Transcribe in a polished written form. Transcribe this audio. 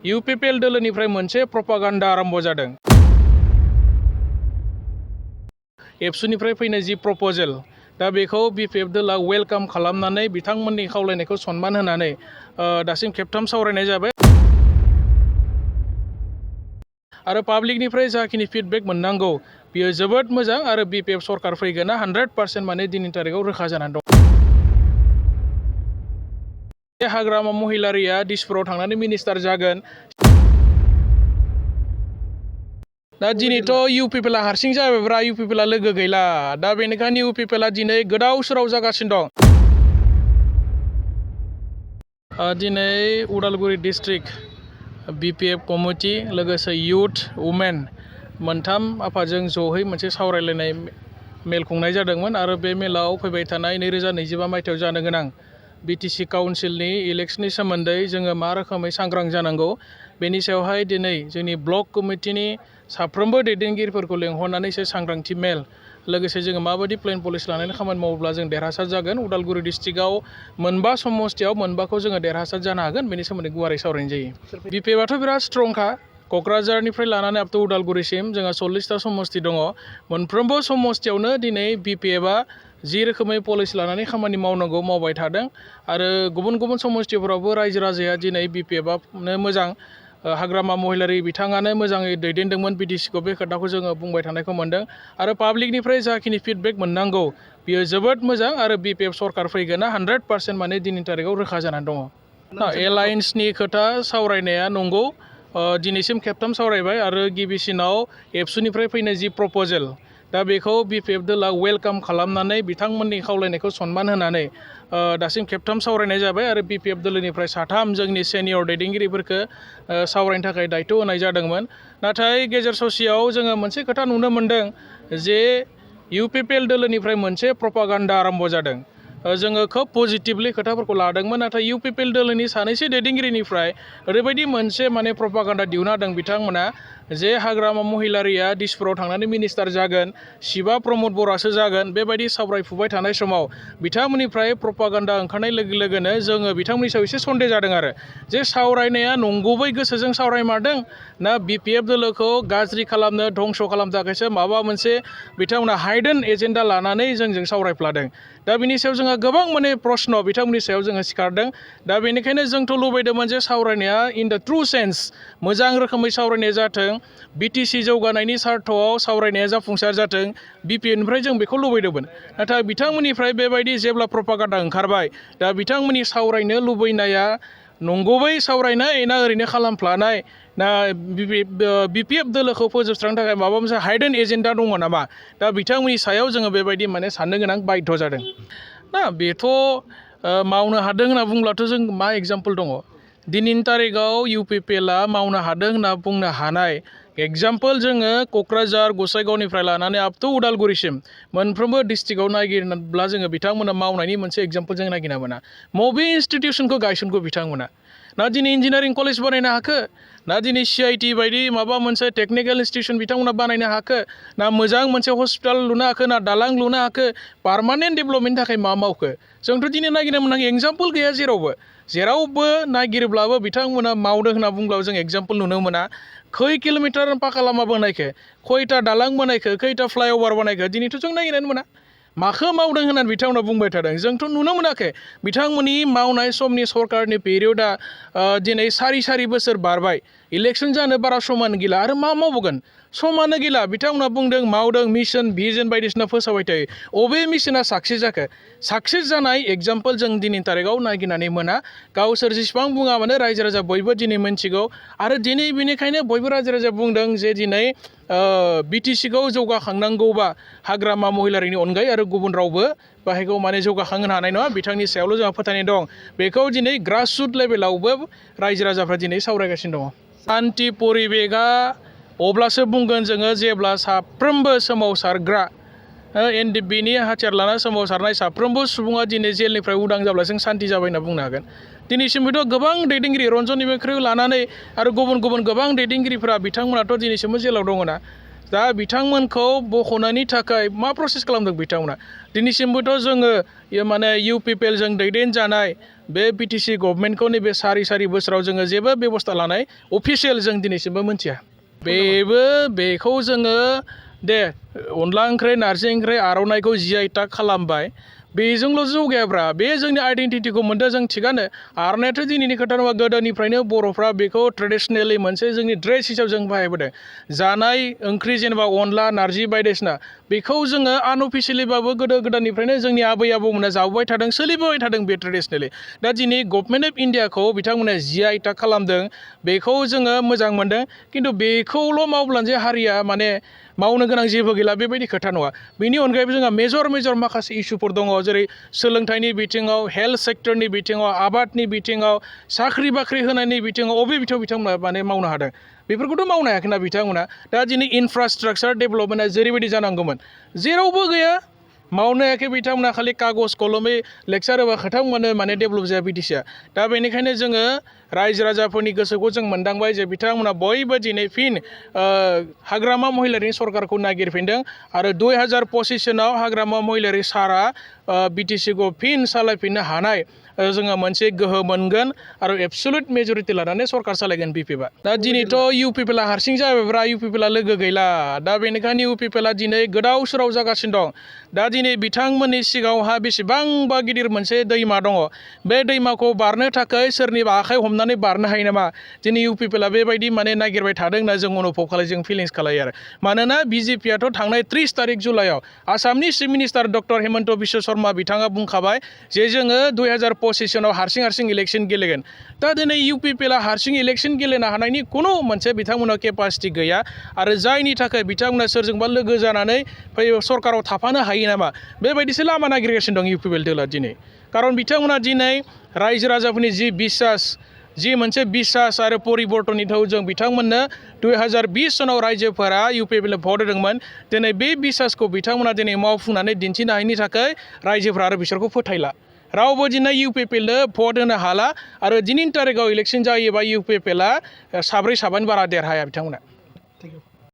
UPPL दोलोनिफ्राय मोनसे प्रपागान्डा आरम्भ जादों। एबसुनिफ्राय फैनाय जि प्रप'जेल, दा बेखौ BPF दोला वेलकाम खालामनानै बिथांमोननि खावलायनायखौ सन्मान होनानै दासिम खेबथाम सावरायनाय जाबाय। आरो पाब्लिकनिफ्राय जाखिनि फिडबेक मोननांगौ बियो जोबोद मोजां आरो BPF सरकार फैगोना 100% माने दिनैनि तारिखआव रोखा जानानै दं। बे हाग्रामा महिलारिया दिसपुराव थांनानै मिनिस्टार जागोन। दा दिनैथ' UPPL हारसिं जाबायब्रा, UPPL लोगो गैला। दा बेनिखायनो UPPL दिनै गोदाव सोराव जागासिनो दं। दिनै उदालगुरि डिस्ट्रिक्ट BPF कमिटि लोगोसे इयुथ वुमेन मोनथाम आफादजों जयै मोनसे सावरायलायनाय मेल खुंनाय जादोंमोन आरो बे मेलाव फैबाय थानाय 2025 मायथाइयाव जानो गोनां BTC काउन्सिलनि इलेक्शननि सोमोन्दै जोङो मा रोखोमै सांग्रां जानांगौ बेनि सायावहाय दिनै जोंनि ब्लक कमिटिनि साफ्रोमबो दैदेनगिरिफोरखौ लेंहरनानै एसे सांग्रांथि मेल लोगोसे जोङो माबायदि प्लेन पलिसि लानानै खामानि मावोब्ला जों देरहासार जागोन, उदालगुरि डिस्ट्रिक्टआव मोनबा समस्थियाव मोनबाखौ जोङो देरहासार जानो हागोन, बेनि सोमोन्दै गुवारै सावरायनाय जायो। BPFआथ' बिराद स्ट्रंखा। क'क्राझारनिफ्राय लानानै आपटु उदालगुरिसिम जोंहा 40टा समस्ति दङ। मोनफ्रोमबो समस्तियावनो दिनै BPFआ जि रोखोमै पलिसि लानानै खामानि मावनांगौ मावबाय थादों आरो गुबुन गुबुन समस्तिफोरावबो रायजो राजाया दिनै BPFआनो मोजां, हाग्रामा महिलारि बिथाङानो मोजाङै दैदेनदोंमोन BTCखौ, बे खोथाखौ जोङो बुंबाय थानायखौ मोन्दों आरो पाब्लिकनिफ्राय जाखिनि फिडबेक मोननांगौ बियो जोबोद मोजां आरो BPF सरकार फैगोना 100% माने दिनैनि तारिखआव रोखा जानानै दङ। एलायन्सनि खोथा सावरायनाया नंगौ, दिनैसिम खेबथाम सावरायबाय आरो गिबिसिनाव एबसुनिफ्राय फैनाय जि प्रप'जेल, दा बेखौ BPF दोला वेलकाम खालामनानै बिथांमोननि खावलायनायखौ सन्मान होनानै दासिम खेबथाम सावरायनाय जाबाय आरो BPF दोलोनिफ्राय साथाम जोंनि सेनियर दैदेनगिरिफोरखौ सावरायनो थाखाय दायथ' होनाय जादोंमोन। नाथाय गेजेर ससेयाव जोङो मोनसे खोथा नुनो मोन्दों जे UPPL दोलोनिफ्राय मोनसे प्रपागान्डा आरम्भ जादों। जोङो खोब पजिटिभलि खोथाफोरखौ लादोंमोन, नाथाय UPPL दोलोनि सानैसो दैदेनगिरिनिफ्राय ओरैबायदि मोनसे माने प्रपागान्डा दिहुनना होदों बिथांमोना जे हाग्रामा महिलारिया दिसपुराव थांनानै मिनिस्टार जागोन, शिबा प्रमद बर'आसो जागोन, बेबायदि सावरायफुबाय थानाय समाव बिथांमोननिफ्राय प्रपागान्डा ओंखारनाय लोगो लोगोनो जोङो बिथांमोननि सायाव एसे सन्देह जादों आरो जे सावरायनाया नंगुबै गोसोजों सावरायमारदों ना BPF दोलोखौ गाज्रि खालामनो, धंस' खालामनो थाखायसो माबा मोनसे बिथांमोना हाइडेन एजेन्डा लानानै जोंजों सावरायफ्लादों। दा बिनि सायाव जोंहा गोबां माने प्रश्न बिथांमोननि सायाव जोङो सिखारदों। दा बेनिखायनो जोंथ' लुबैदोंमोन जे सावरायनाया इन द ट्रु सेन्स मोजां रोखोमै सावरायनाय जाथों, BTC जौगानायनि सार्थआव सावरायनाया जाफुंसार जाथों, BPFनिफ्राय जों बेखौ लुबैदोंमोन। नाथाय बिथांमोननिफ्राय बेबायदि जेब्ला प्रपागान्डा ओंखारबाय, दा बिथांमोननि सावरायनो लुबैनाया नंगुबै सावरायनाय ना ओरैनो खालामफ्लानाय ना BPF दोलोखौ फोजोबस्रांनो थाखाय माबा मोनसे हाइडेन एजेन्डा दङ नामा, दा बिथांमोननि सायाव जोङो बेबायदि माने साननो गोनां बाध्य जादों। ना बेथ' मावनो हादों होनना बुंब्लाथ' जों मा एग्जाम्पल दङ? दिनैनि तारिखआव UPPLआ मावनो हादों होनना बुंनो हानाय एग्जाम्पल जोङो क'क्राझार गसाइगावनिफ्राय लानानै आपटु उदालगुरिसिम मोनफ्रोमबो डिस्ट्रिक्टआव नागिरब्ला जोङो बिथांमोना मावनायनि मोनसे एग्जाम्पल जों नागिरना मोना। बबे इन्स्टिटिउसनखौ गायसनखो बिथांमोना? ना दिनै इन्जिनियारिं कलेज बानायनो हाखो, ना दिनै CIT बायदि माबा मोनसे टेकनिकेल इन्स्टिटिउसन बिथांमोना बानायनो हाखो, ना मोजां मोनसे हस्पिटाल लुनो हाखो, ना दालां लुनो हाखो, पार्मानेन्ट डेभेलपमेन्टनि थाखाय मा मावखो? जोंथ' दिनै नागिरनो मोनाखै, एग्जाम्पल गैया जेरावबो नागिरब्लाबो बिथांमोना मावदों होनना बुंब्लाबो जों एग्जाम्पल नुनो मोना। खै किल'मिटार पाका लामा बानायखो, खयथा दालां बानायखो, खैथा फ्लाइअभार बानायखो, दिनैथ' जों नागिरनानै मोना। माखौ मावदों होननानै बिथांमोना बुंबाय थादों, जोंथ' नुनो मोनाखै। बिथांमोननि मावनाय समनि सरकारनि पिरियडआ दिनै सारि बोसोर बारबाय, इलेक्सन जानो बारा समानो गैला आरो मा मावबोगोन? समानो गैला। बिथांमोना बुंदों मावदों, मिशन भिजन बायदिसिना फोसावबाय थायो। अबे मिशना साक्सेस जाखो? साक्सेस जानाय एग्जाम्पल जों दिनैनि तारिखआव नागिरनानै मोना। गावसोर जेसेबां बुङा मानो रायजो राजा बयबो दिनै मिन्थिगौ आरो दिनै बेनिखायनो बयबो रायजो राजा बुंदों जे दिनै BTCखौ जौगाखांनांगौबा हाग्रामा महिलारिनि अनगायै आरो गुबुन रावबो बाहायखौ माने जौगाखांहोनो हानाय नङा, बिथांनि सायावल' जोंहा फोथायनाय दं। बेखौ दिनै ग्रासरुट लेभेलावबो रायजो राजाफ्रा दिनै सावरायगासिनो दङ। सान्थि परिबेगा अब्लासो बुंगोन जोङो जेब्ला साफ्रोमबो सोमावसारग्रा बेनि हाथियार लाना सोमावसारनाय साफ्रोमबो सुबुङा दिनै जेलनिफ्राय उदां जाब्ला जों सान्थि जाबाय होनना बुंनो हागोन। दिनैसिमबोथ' गोबां दैदेनगिरि रन्जन निमेख्रिखौ लानानै आरो गुबुन गुबुन गोबां दैदेनगिरिफोरा बिथांमोनाथ' दिनैसिमबो जेलाव दङ ना। दा बिथांमोनखौ बख'नायनि थाखाय मा प्रसेस खालामदों बिथांमोना दिनैसिमबोथ' जोङो माने UPPL जों दैदेनजानाय बे BTC गभर्नमेन्टखौ नैबे सारि बोसोराव जोङो जेबो बेबस्था लानाय अफिसियेल जों दिनैसिमबो मिथिया बेखौ जोङो दे अनला ओंख्रि नारजि ओंख्रि आर'नाइखौ GI टेग खालामबाय बेजोंल' जौगायाब्रा बे जोंनि आइडेन्टिटिखौ मोनदों जों थिगानो आर'नाइयाथ' दिनैनि खोथा नङा गोदोनिफ्रायनो बर'फ्रा बेखौ ट्रेडिशनेलि मोनसे जोंनि ड्रेस हिसाबै जों बाहायबोदों जानाय ओंख्रि जेनेबा अनला नारजि बायदिसिना बेखौ जोङो आनअफिसियेलिबाबो गोदो गोदायनिफ्रायनो जोंनि आबै आबौमोना जाबोबाय थादों सोलिबोबाय थादों बे ट्रेडिशनेलि दा दिनै गभर्नमेन्ट अफ इन्डियाखौ बिथांमोना GI टेग खालामदों बेखौ जोङो मोजां मोनदों खिन्थु बेखौल' मावब्लानो जे हारिया माने मावनो गोनां जेबो गैला बेबायदि खोथा नङा बेनि अनगायैबो जोंहा मेजर माखासे इस्युफोर दङ जेरै सोलोंथाइनि बिथिङाव हेल्थ सेक्टरनि बिथिङाव आबादनि बिथिङाव साख्रि बाख्रि होनायनि बिथिङाव अबे बिथिङाव बिथांमोना माने मावनो हादों बेफोरखौथ' मावनो हायाखैना बिथांमोना दा दिनै इनफ्रास्ट्राक्चार डेभेलपमेन्टआ जेरैबायदि जानांगौमोन जेरावबो गैया मावनो हायाखै बिथांमोना खालि कागज कलमै लेक्सार होबा खोथा माने डेभेलप जाया BTCआ दा बेनिखायनो जोङो रायजो राजाफोरनि गोसोखौ जों मोनदांबाय जे बिथांमोना बयबो दिनै फिन हाग्रामा महिलारि सरकारखौ नागिरफिनदों आरो 2025 सनाव हाग्रामा महिलारि सारा BTCखौ फिन सालायफिननो हानाय जोङो मोनसे गोहो मोनगोन आरो एबसुलुट मेजरिटि लानानै सरकार सालायगोन BPFआ दा दिनैथ' UPPLआ हारसिं जाबायब्रा UPPLआ लोगो गैला दा बेनिखायनो UPPLआ दिनै गोदाव सोराव जागासिनो दं दा दिनै बिथांमोननि सिगाङावहा बेसेबांबा गिदिर मोनसे दैमा दङ बे दैमाखौ बारनो थाखाय सोरनिबा आखाइ हमनानै बारनो हायो नामा दिनै UPPLआ बेबायदि माने नागिरबाय थादों होनना जों अनुभब खालाय जों फिलिंस खालायो आरो मानोना BJPआथ' थांनाय 30 तारिख जुलाइआव आसामनि chief minister doctor Hemant Biswa Sharma बिथाङा बुंखाबाय जे जोङो 2025 सनाव हारसिं इलेक्सन गेलेगोन दा दिनै UPPLआ हारसिं इलेक्सन गेलेनो हानायनि खुनु मोनसे बिथांमोनाव केपासिटि गैया आरो जायनि थाखाय बिथांमोना सोरजोंबा लोगो जानानै सरकाराव थाफानो हायो नामा बेबायदिसो लामा नागिरगासिनो दं UPPL दला दिनै खारन बिथांमोना दिनै रायजो राजाफोरनि जि बिसास जि मोनसे बिसास आरो परिबर्तननि थाखाय जों बिथांमोननो 2020 सनाव रायजोफोरा UPPL भट होदोंमोन दिनै बे बिसासखौ बिथांमोना दिनै मावफुंनानै दिन्थिनो हायैनि थाखाय रायजोफोरा आरो बिसोरखौ फोथायला रावबो दिनै UPPLनो भट होनो हाला आरो दिनैनि तारिखाव इलेक्सन जायोबा UPPLआ 7 बारा देरहाया बिथांमोना